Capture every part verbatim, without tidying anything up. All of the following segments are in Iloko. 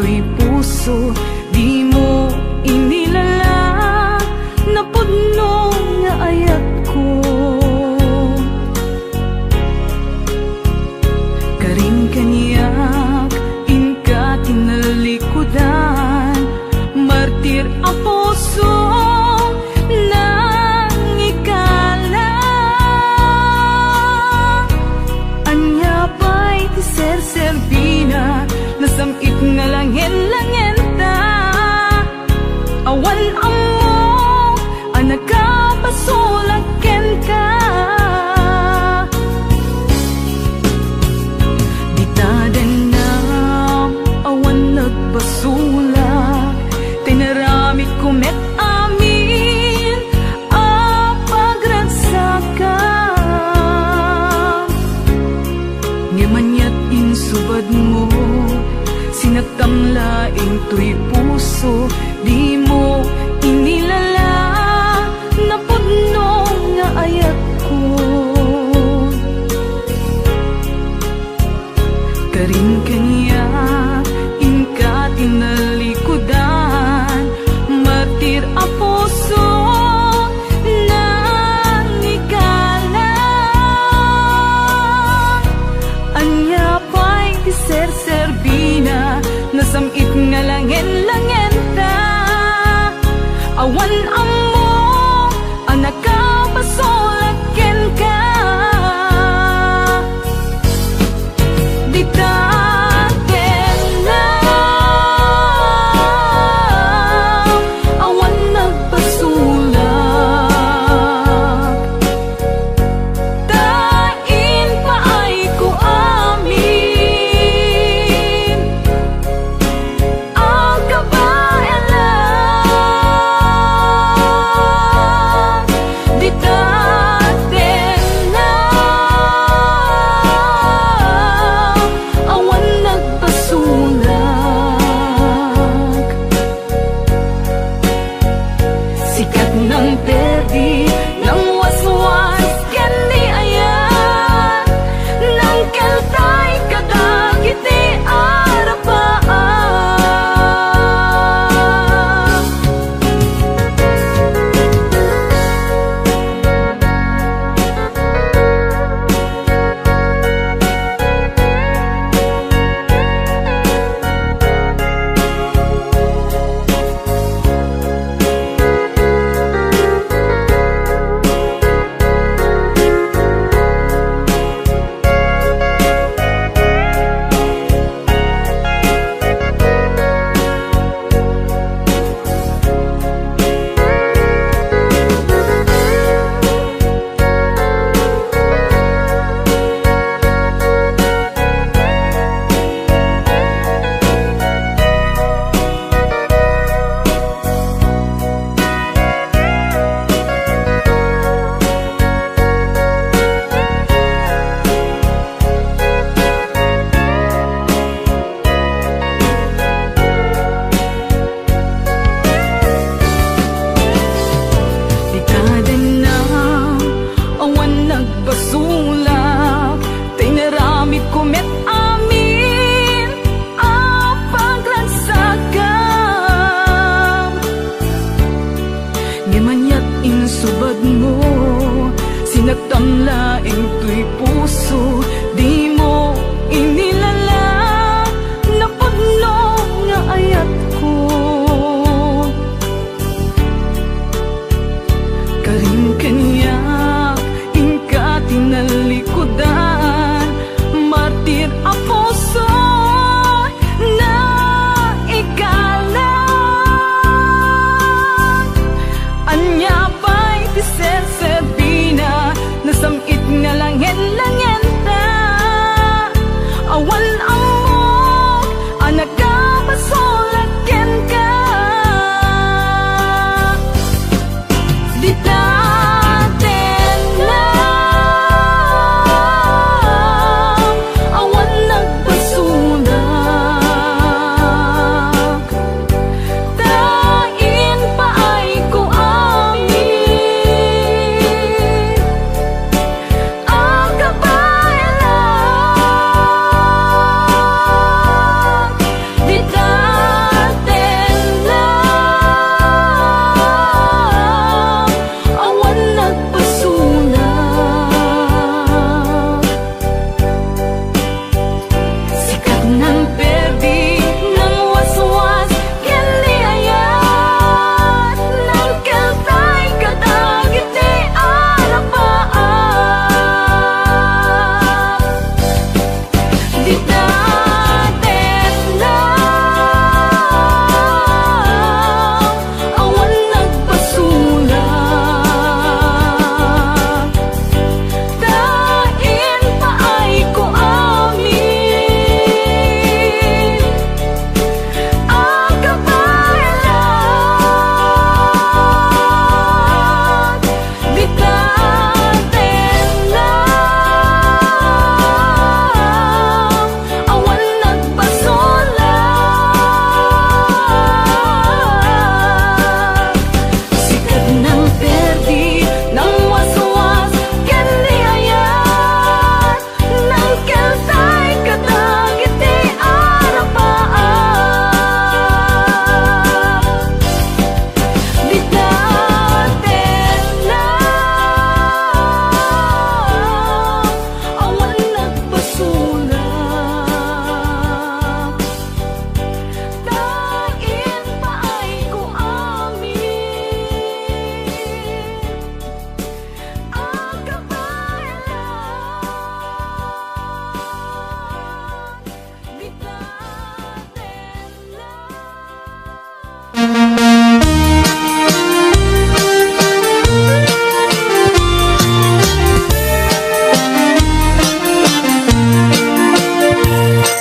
toy puso, dimo inilala, napudno nga ayatko. Karin kaniak, inka tinalikudan, martir a puso, nangikala. Ania pay ti serserbina, nasam-it nga langen-langenta. Awan ammo a nakabasolak kenka. Dita dennam, awan nagbasolak, tinaramidko met amin a pagragsakam. Ngem aniat insubadmo, sinaktam laeng toy puso, dimo inilala, napudno nga ayatko. Karin kaniak, inka tinalikudan, martir a puso, nangikala. Ania pay ti serserbina, nasam-it nga langen-langenta. Awan ammo a nakabasolak kenka. Dita dennam, awan nagbasolak. Ta impaayko amin a kabaelan. Dita dennam, awan nagbasolak. Sikat nang perdi, nang waswas ken ni ayat, nang keltay kadagiti arapaam. Dita dennam, awan nagbasolak, ta inaramidko met amin a pagragsakam. Ngem aniat insubadmo, sinaktam laeng toy puso, dimo inilala, napudno nga ayatko. Karin kaniak, inka tinalikudan, martir a puso, naikalang. Ania pay ti serserbina, nasam-it nga langen-langenta.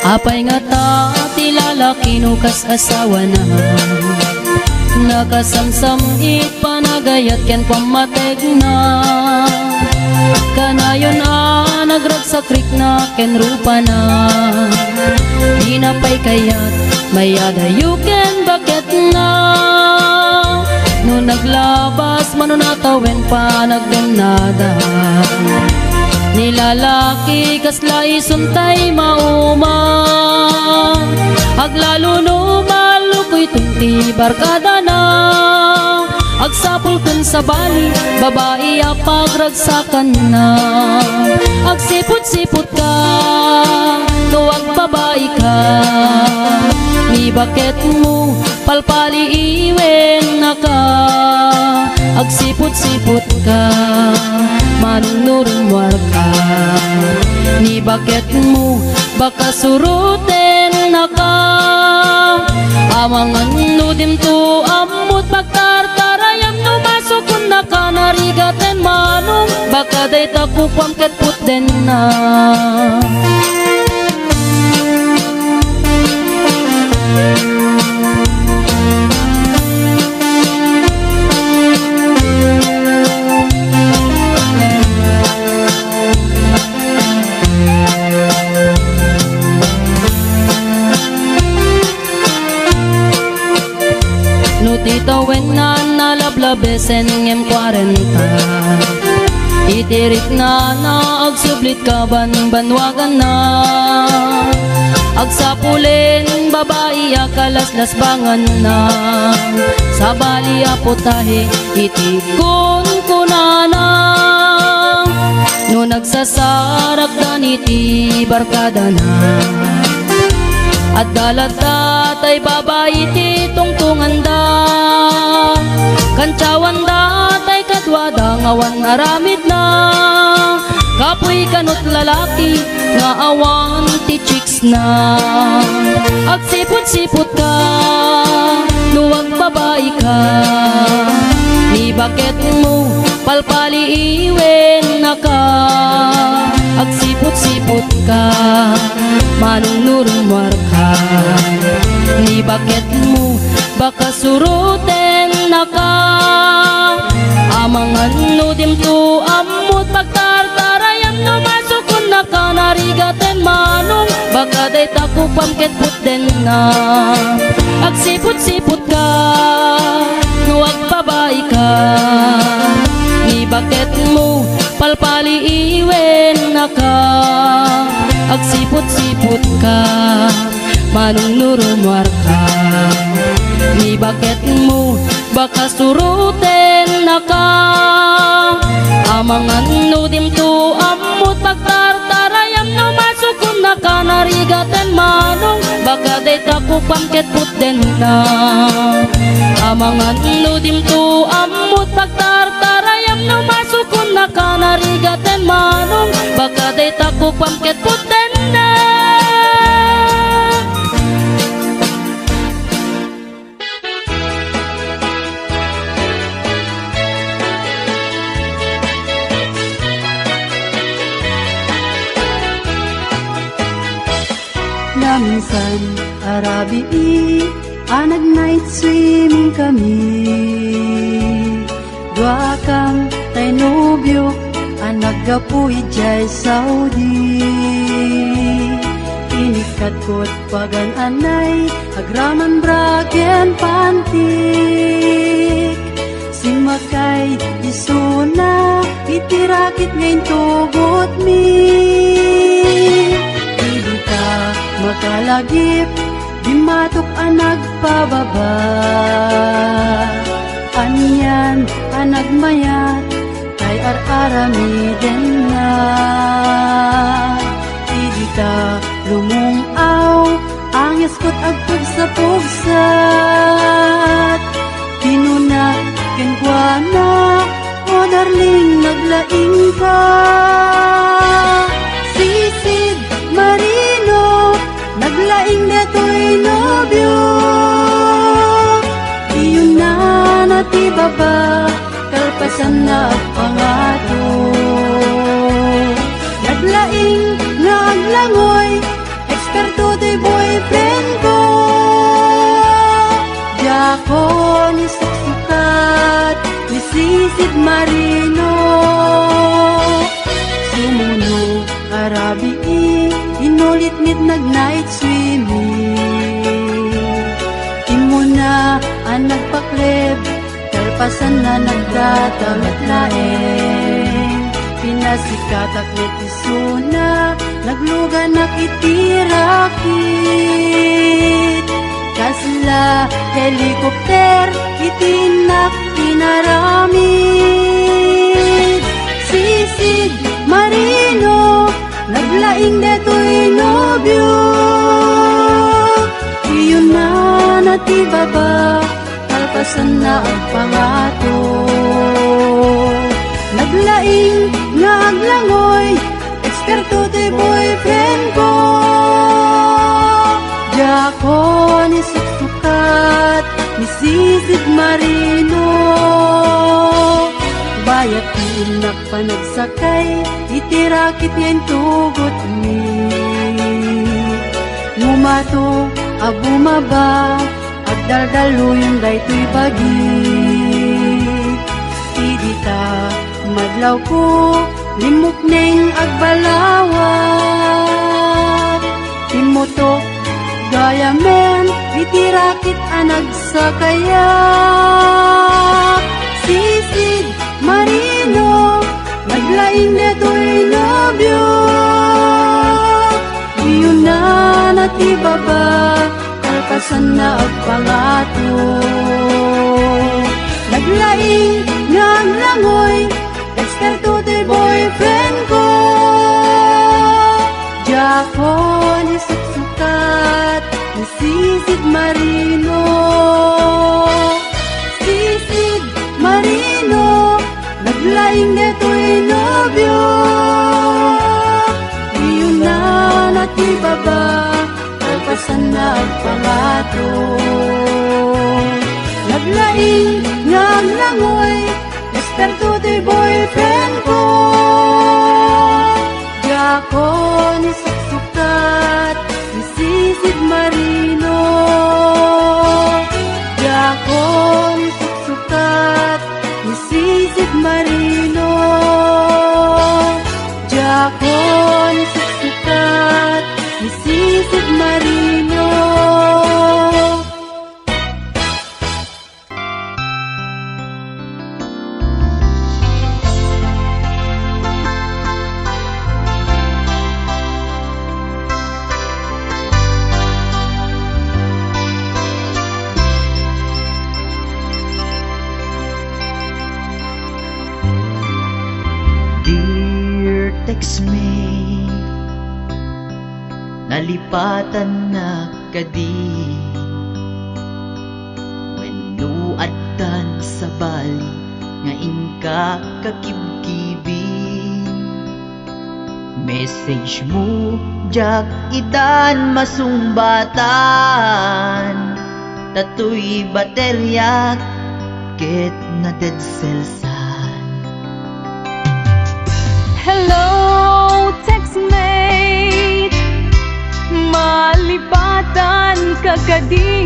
Apay ngata ti lalaki no kas asawana? Nakasamsam-it panagayat ken pammategna. Kanayon a nagragsakrikna ken rupana. Dina pay kayat mayadayo ken baketna. No naglabas mano natawen panagdennada. Ni lalaki kasla isuntay mauma. Aglalo no malukuyton ti barkadana. Agsapul ken sabali, babai a pagragsakanna. Agsiput-siputka, no agbabaika. Ni baketmo, palpaliiwennaka. Agsiput-siputka, manungnurumwarka. Ni baketmo, baka surutennaka. Amangan no dimto ammot pagtartarayam no masukonnaka narigaten manong baka dayta kukuam ket putdenna. No ti tawenna nalablabesen ngem kuarenta, iti riknana agsublit kabanbanwaganna. Agsapulen babai a kalaslasbanganna, sabali a putahe iti kunkunana. No nagsasarakdan iti barkadana, adda latta tay babai ti tungtunganda. Kantiawanda tay kaduada nga awan aramidna. Kapuy kanut lalaki nga awan ti chicks na. Agsiput-siputka no agbabaika. Ni baketmo, palpaliiwennaka. Agsiput-siputka, manungnurumwarka. Ni baketmo, baka surutennaka. Amangan no dimto ammot pagtartarayam no masukonnaka narigaten manong baka dayta kukuam ket putdenna. Agsiput-siputka no agbabaika. Ni baketmo, palpaliiwennaka. Agsiput-siputka, manungnurumwarka. Ni baketmo, baka surutennaka. Amangan no dimto ammot pagtartarayam no masukonnaka narigaten manong baka dayta kukuam ket putdenna. Amangan no dimto ammot pagtartarayam no masukonnaka narigaten manong baka dayta kukuam ket putdenna. Naminsan a rabii a nag-night swimming kami. Duakam tay nobiok a naggapu idiay Saudi. Inikkatkot pagan-anay agraman bra ken pantik. Simmakay isuna iti rakit nga intugotmi. Idi ta makalagip, dimmatok a nagpababa. Anian a nagmayat tay ar-aramidenna. Idi ta lumung-aw, angis ket agpugsapugsat. Kinuna kenkuana, "O darling, naglaingka." Sisid Marino, naglaing datoy nobio. Baba, kalpasanna agpangato. Naglaing nga aglangoy, eksperto toy boyfriend ko. Diakon ni suksukat, ni sisid marino. Sumuno a rabii, inulit met nag-night swimming. Immuna a nagpakleb, kalpasanna nagdata met laeng. Pinasikatak met isuna, nagluganak iti rakit. Kasla helicopter iti innak inaramid. Sisid marino, naglaing detoy nobio. Iyunana ti baba, kalpasanna agpangato. Naglaing nga aglangoy, eksperto toy boyfriend ko. Diakon ni suksukat, ni sisid marino. Bayat ti innak panagsakay, iti rakit nga intugotmi. Ngumato a bumaba, agdaldaluyon daytoy bagi. Idi ta madlawko, limmukneng agbalawak. Immutok gayamen iti rakit a nagsakayak. Sisid marino, naglaing detoy nobio. Iyunana ti baba, kalpasanna agpangato. Naglaing nga aglangoy, eksperto toy boyfriend ko. Diakon ni suksukat, ni sisid marino. Sisid marino, naglaing detoy nobio. Iyunana ti baba, kalpasanna agpangato. Naglaing nga aglangoy, eksperto toy boyfriend ko. Diakon ni suksukat, ni sisid marino. Diakon ni suksukat, ni sisid marino. Diakon ni suksukat, ni sisid marino. Dear textmate, nalipatannak kadi? Wenno addan sabali nga inka kakibkibi? Message mo, diak itan masungbatan, ta toy bateriak ket na-dead cellsan. Hello, textmate! Malipatan ka kadi?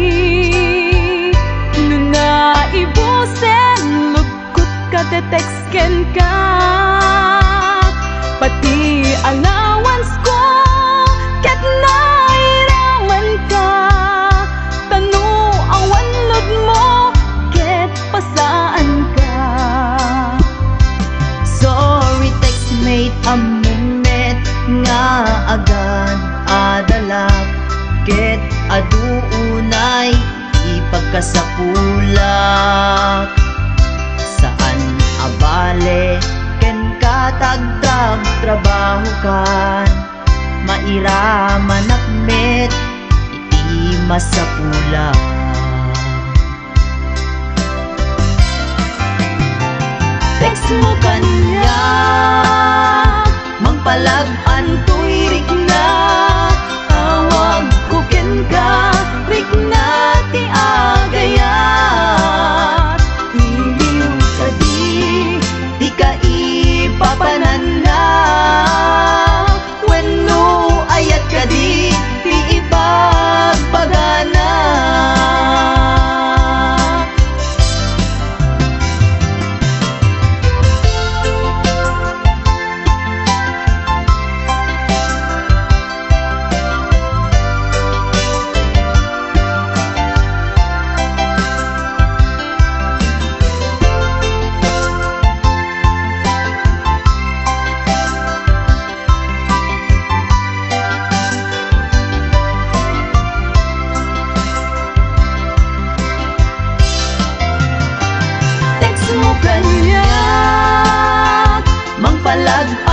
No naibusen, lugkot ka, te-text kenka. Pati allowance ko, ket nairamanka. Ta no awan load mo, ket pasaanka. Sorry, textmate, ammom met nga agad-adalak, ket adu unay ipagkasapulak. Saan a bale kenka ta agtrabtrabahokan, mairamanak met iti masapulak. Text mo kaniak, mangpalag-an toy rikna. Tawagko kenka, rikna ti agayat. Ili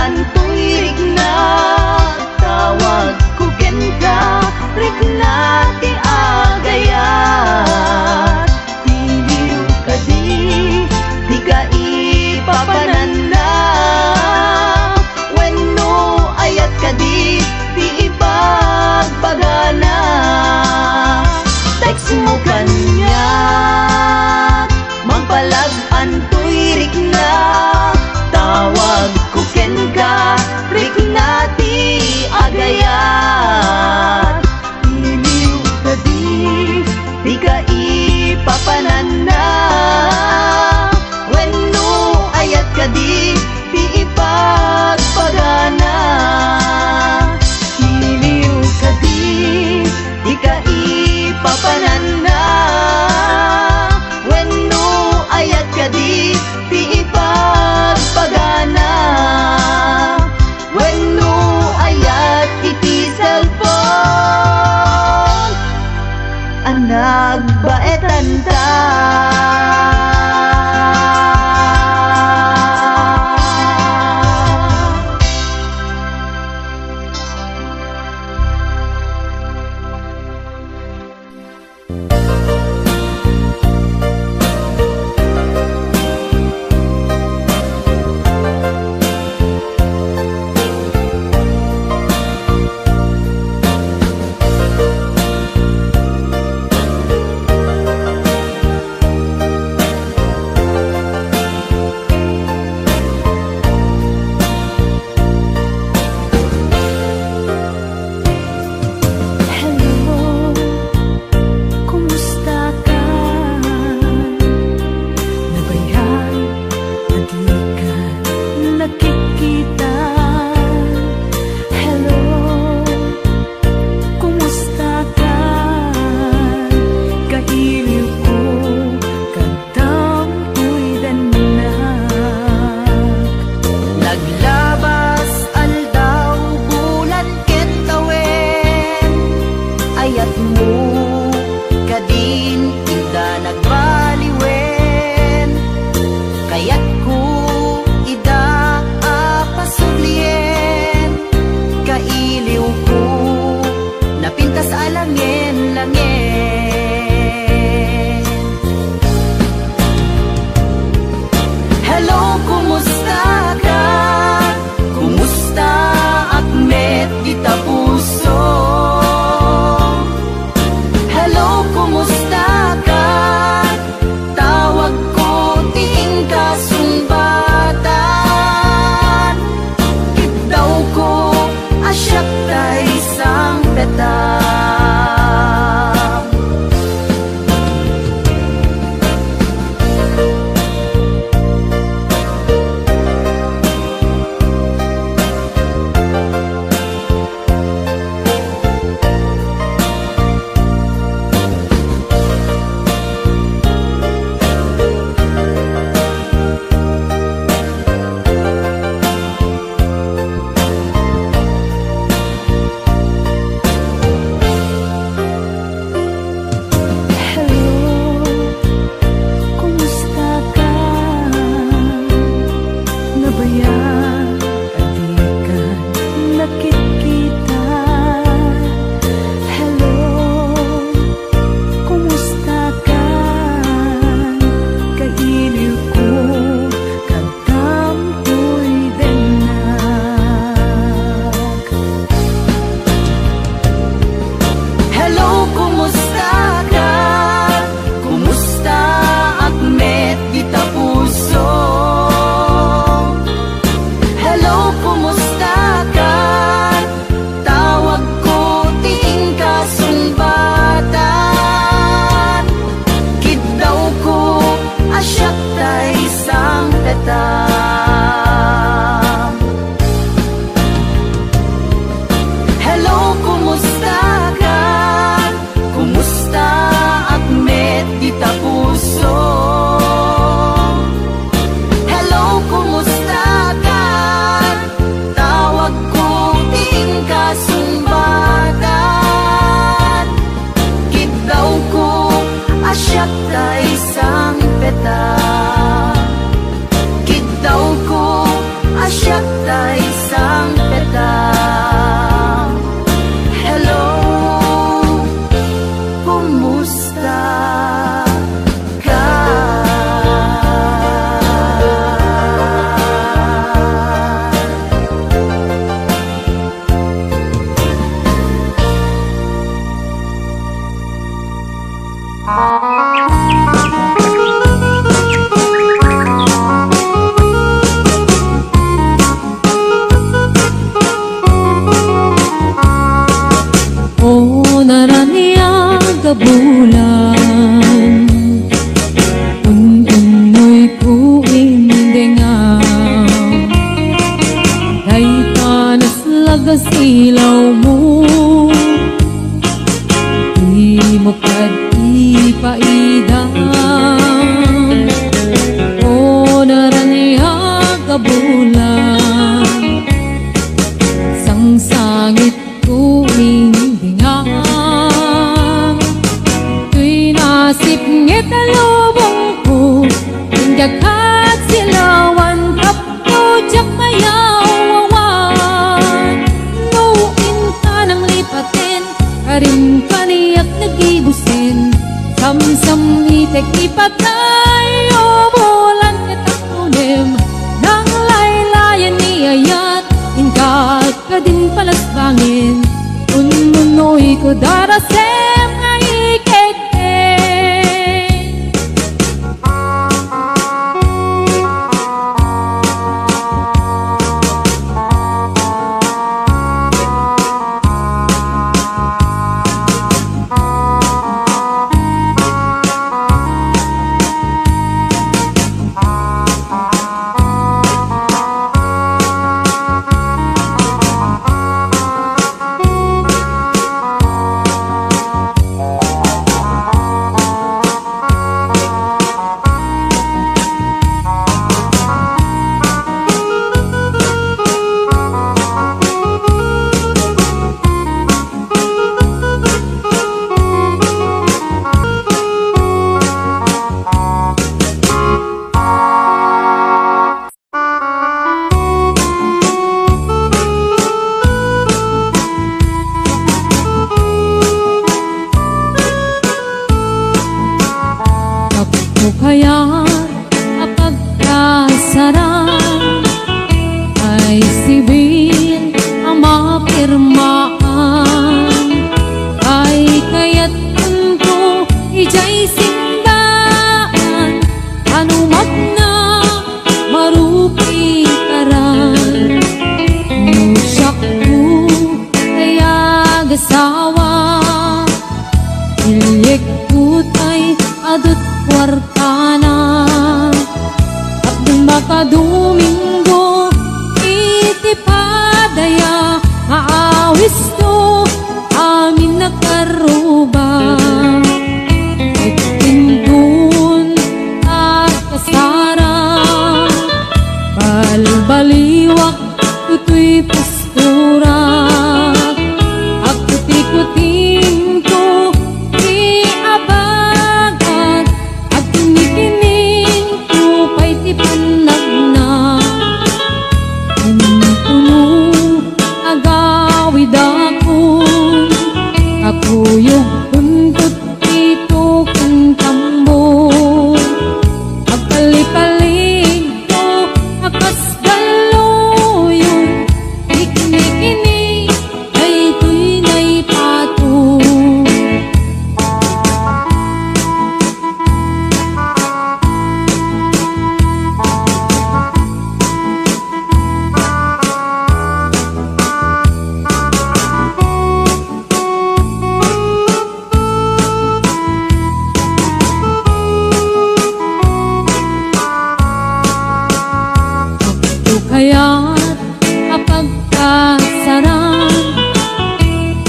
Antoy rikna, tawagko kenka, rikna ti agayat. Iliw kadi ti kaipapananna, wenno ayat kadi ti ipagbagana. Text mo kaniak, mangpalag antoy rikna, tawagko kenka, rikna ti agayat. Iliw kadi ti kaipapananna, wenno ayat kadi ti ipagbagana. Iliw kadi ti kaipapananna, wenno ayat kadi ti ipagbagana, wenno ayat iti cellphone a nagbaetanta. Hello, kumusta ka? Nabayag a dika nakikita. Hello, kumusta ka? Kailiwko kadamtoy dannak. Naglabas aldaw, bulan ken tawen, ayatmo kadin ida nagbaliwen. Kayatko ida a pasublien, kailiwko napintas a langen-langen. Hello, kumusta ka? Kumustaak met dita puso? Hello, kumusta ka? Tawagko ti inka sungbatan. Kiddawko a siak tay sangpetam. Hello, kumusta ka? Nabayag a dika nakikita. Hello, kumusta ka? Kailiwko kadamtoy dannak. Hello, kumusta ka? Kumustaak met dita puso? Hello, kumusta ka? Tawagko ti inka sungbatan. Kiddawko a siak tay sangpetam. Hello, kumusta ka? Kumustaak met dita puso? Hello, kumusta ka? Tawagko ti inka sungbatan. Kiddawko a siak tay sangpetam. Kiddawko a siak tay O naraniag a bulan, un-unnoyko indengam. Dayta naslag a silawmo, dimo kad ipaidam. O naraniag a bulan, sangsangit ko indengam. Toy nasipnget a lubongko, diak agsilawan tapno diak mayawwawan. No inta nanglipaten, karim kaniak nagibusen, samsamitek ipatay, o bulan, ket agtunem, nanglaylayan ni ayat, inka kadin palasbangen, ununnoyko darasem nga iketken. Tapno kayat a pagkasaran, ay sibil a mapirmaan, ay kayatko idiay simbaan, ano magna marupikaran, no siakko tay agasawa, iliekko tay adut kuartana. Tapno makadomingo iti padaya, maawisto amin a karruba. Ket inton agkasara, balbaliwak toy postura. Agkutikutingko ti abagak, agkinikiningko pay ti pannagna. Intono agawidakon, kakuyogkon ket itoken tambor. Agpalipalingko a kas dalluyon, niknikini daytoy naipato. Kayat a pagkasaran,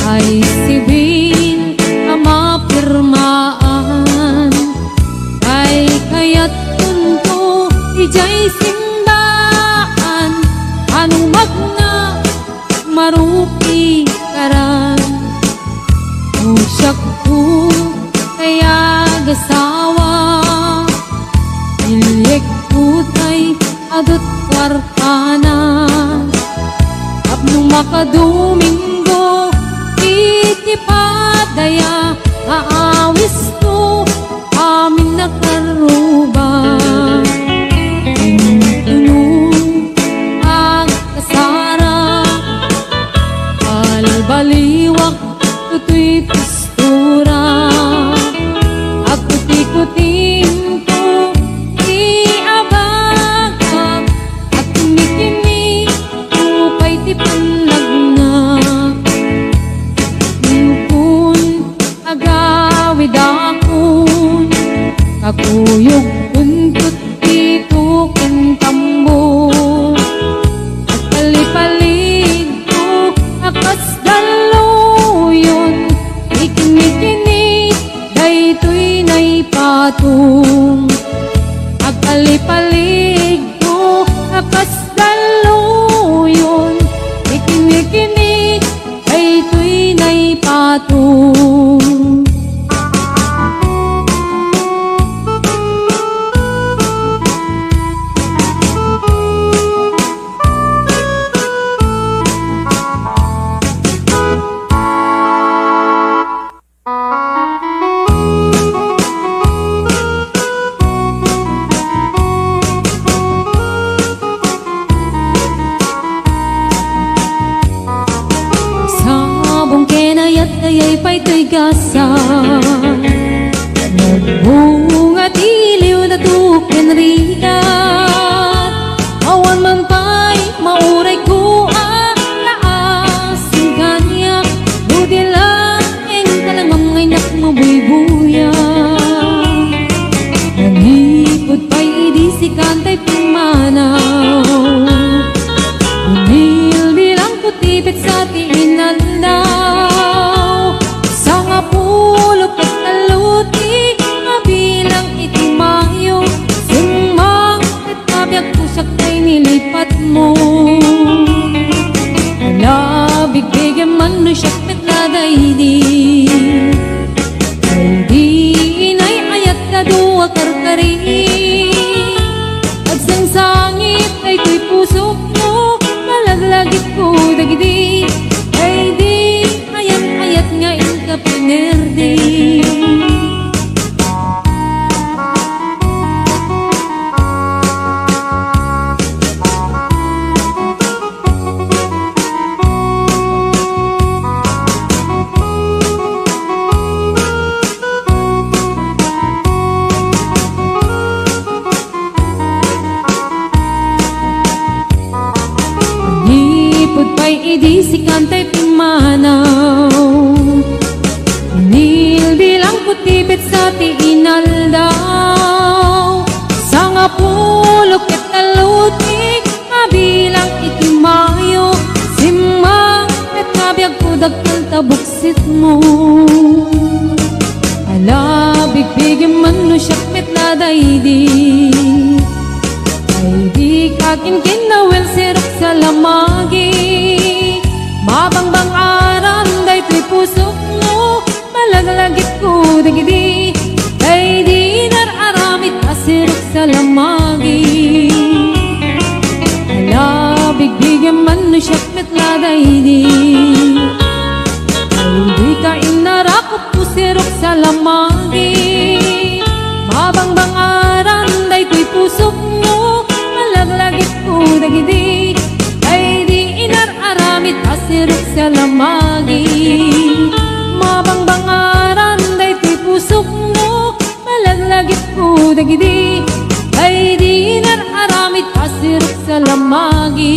ay sibil a mapirmaan, ay kayatkonto idiay simbaan, ano magna marupikaran. No siakko tay agasawa, iliekko tay adut kuartana. Tapno makadomingo iti padaya, aawisto amin a karruba. Intono agkasara, balbaliwak toy postura. Agkut- Kakuyog kuntot dito ken tambor. Agpalipaligko a kas dalluyon, ikinikini daytoy naipatong. Agpalipaligko a kas dalluyon, ikinikini daytoy naipatong. Sabong ken ayat, dayay pay toy gasat. Nagbunga ti liwna ken rigat. Awan man pay maurayko a laas, kaniak no di laeng kalamam nga innak mabuybuya. Nanipud pay idi sikan tay pimmanaw. Binilbilangko ti petsa ti inaldaw. Sangapulo ket tallo ti mabilang iti Mayo. Simmang ket nabiagko siak tay nilipatmo. Ala, bigbigem man no siak met la daydi. Daydi inay ayat kadu a karkari. Agsangsangit daytoy pusokmo, malaglagipko dagidi. Daydi ayat-ayat nga inka pinerdi. Manipud pay idi sikan tay pimmanaw, binilbilangko ti petsa ti inaldaw. Sangapulo ket tallo ti mabilang iti Mayo. Simmang ket nabiagko dakkel ta buksitmo. Ala, bigbigem man no siak met la daydi. Daydi ka kinkinawel, sirok sa lamagi. Mabangbang-aran daytoy pusokmo, malaglagipko dagidi. Daydi nar-aramid a sirok sa lamagi. Ala, bigbigem man no siak met la daydi. Daydi ka innarakupko, sirok sa lamagi. Mabangbang-aran daytoy pusokmo, malaglagipko dagidi. Daydi inar-aramid a sirok sa lamagi. Mabangbang-aran daytoy pusokmo, malaglagipko dagidi. Daydi inar-aramid a sirok sa lamagi.